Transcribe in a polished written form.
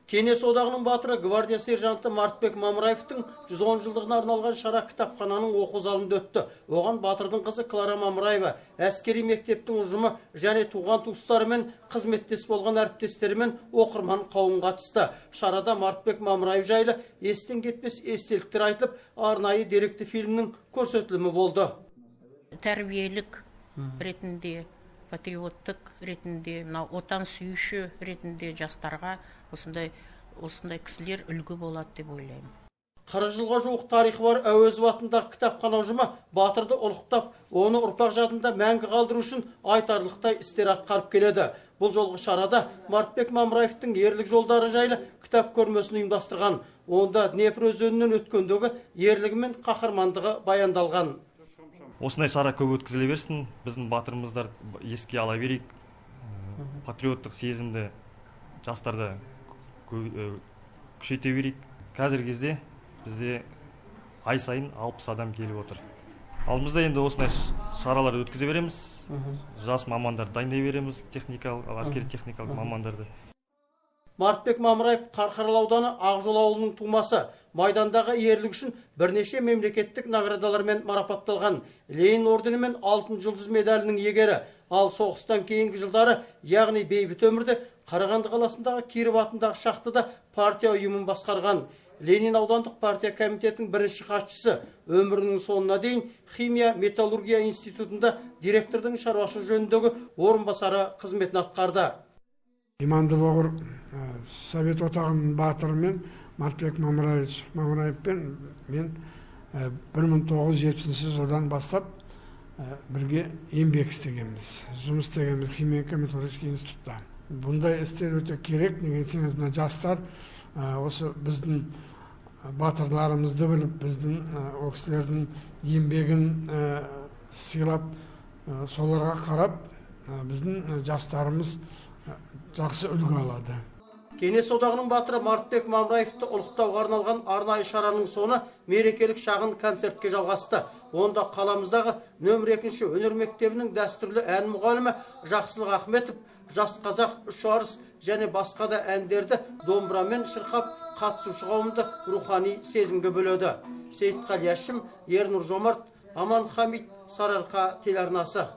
Кеңес одағының батыры гвардия сержанты Мартбек Мамыраевтың 110 жылдығына арналған шара кітапхананың оқу залында өтті. Оған батырдың қызы Клара Мамыраева, әскери мектептің ұжымы және туған туыстарымен, қызметтес болған әріптестерімен оқырман қауым қатысты. Шарада Мартбек Мамыраев жайлы естен кетпес естеліктер айтылып, арнайы деректі фильмнің көрсетілімі болды. Тәрбиелік ретінде, патриоттық ретінде, мынау отан сүйуші ретінде жастарға осындай кісілер үлгі болады деп ойлаймын. 40 жылға жуық тарихы бар Әуезов атындағы кітапхана ұжымы батырды ұлықтап, оны ұрпақ жадында мәңгі қалдыру үшін айтарлықтай істер атқарып келеді. Бұл жолғы шарада Мартбек Мамыраевтың ерлік жолдары жайлы кітап көрмесін ұйымдастырған. Онда Днепр өзенінен өткендегі ерлігі мен қаһармандығы баяндалған. Осындай шара көп өткізіле берсін, біздің батырымыздар еске ала берейік, патриоттық сезімді жастарда күшейте берейік. Қазіргі кезде бізде ай сайын 60 адам келіп отыр. Алдымызда енді осындай шаралар өткізе береміз, жас мамандарды дайындай береміз, техникалық, әскери техникалық мамандарды. Мартбек Мамыраев Қарқаралы ауданы Ақжол ауылының тумасы. Майдандағы ерлік үшін бірнеше мемлекеттік наградалармен марапатталған. Ленин ордені мен Алтын жұлдыз медалінің иегері. Ал соғыстан кейінгі жылдары, яғни бейбіт өмірде Қарағанды қаласындағы Киров атындағы шахтада партия ұйымын басқарған. Ленин аудандық партия комитетінің бірінші хатшысы, өмірінің соңына дейін химия металлургия институтында директордың шаруашылық жөніндегі орынбасары қызметін атқарды. Иманды боғыр Совет Одағының батырымен Мартбек Мамыраевич Мамыраевпен мен 1970 жылдан бастап бірге еңбек істегенбіз, жұмыс істегенбіз химия металлургия институтта. Бұндай істер өте керек, неге десеңіз мына жастар осы біздің батырларымызды біліп, біздің ол кісілердің еңбегін сыйлап, соларға қарап біздің жастарымыз жақсы үлгі алады. Кеңес одағының батыры Мартбек Мамыраевты ұлықтауға арналған арнайы шараның соңы мерекелік шағын концертке жалғасты. Онда қаламыздағы нөмір 2 өнер мектебінің дәстүрлі ән мұғалімі Жақсылық Ахметов «Жас қазақ», «Үш арыс» және басқа да әндерді домбырамен шырқап, қатысушы қауымды рухани сезімге бөледі. Сейітқали Әшім, Ернұр Жомарт, Аман Хамит, Сарыарқа телеарнасы.